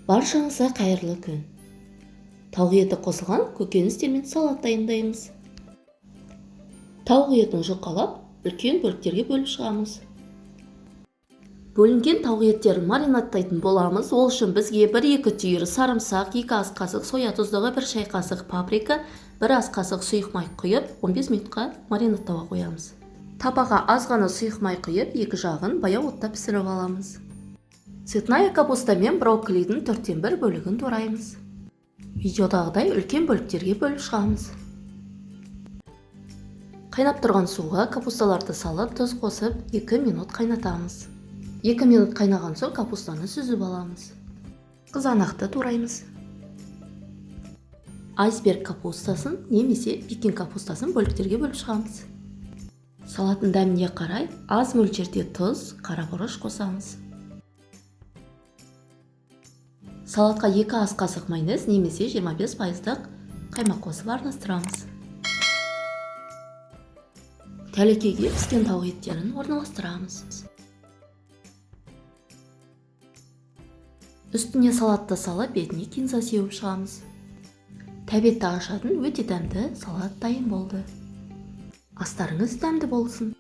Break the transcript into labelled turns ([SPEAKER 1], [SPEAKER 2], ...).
[SPEAKER 1] Баршаңызға қайырлы күн. Тауық еті қосылған көкөністермен салат дайындаймыз. Тауық етін жұқалап, үлкен бөліктерге бөліп шығамыз. Бөлінген тауық еттерін маринадтайтын боламыз. Ол үшін бізге 1-2 түйір сарымсақ, 2 ас қасық соя тұздығы, 1 шай қасық паприка, 1 ас қасық сұйық май құйып, 15 минутқа маринадтауға қоямыз. Табаға аз ғана сұйық май құйып, екі жағын баяу отта пісіріп аламыз. Цветная капуста мен брокколидің 1/4 бөлігін тураймыз. Видеодағыдай үлкен бөліктерге бөліп шығамыз. Қайнап тұрған суға капусталарды салып, тұз қосып, 2 минут қайнатамыз. 2 минут қайнаған соң капустаны сүзіп аламыз. Қызанақты тураймыз. Айсберг капустасын немесе пекин капустасын бөліктерге бөліп шығамыз. Салаттың дәміне қарай аз мөлшерде тұз, қара бұрыш қосамыз. Салатқа 2 ас қасық майонез немесе 25% қаймақ қосып араластырамыз. Тәлекеге піскен тауық еттерін орналастырамыз. Үстіне салатты салып, бетіне кинза сеуіп шығамыз. Тәбетті ашатын өте дәмді салат дайын болды. Астарыңыз дәмді болсын.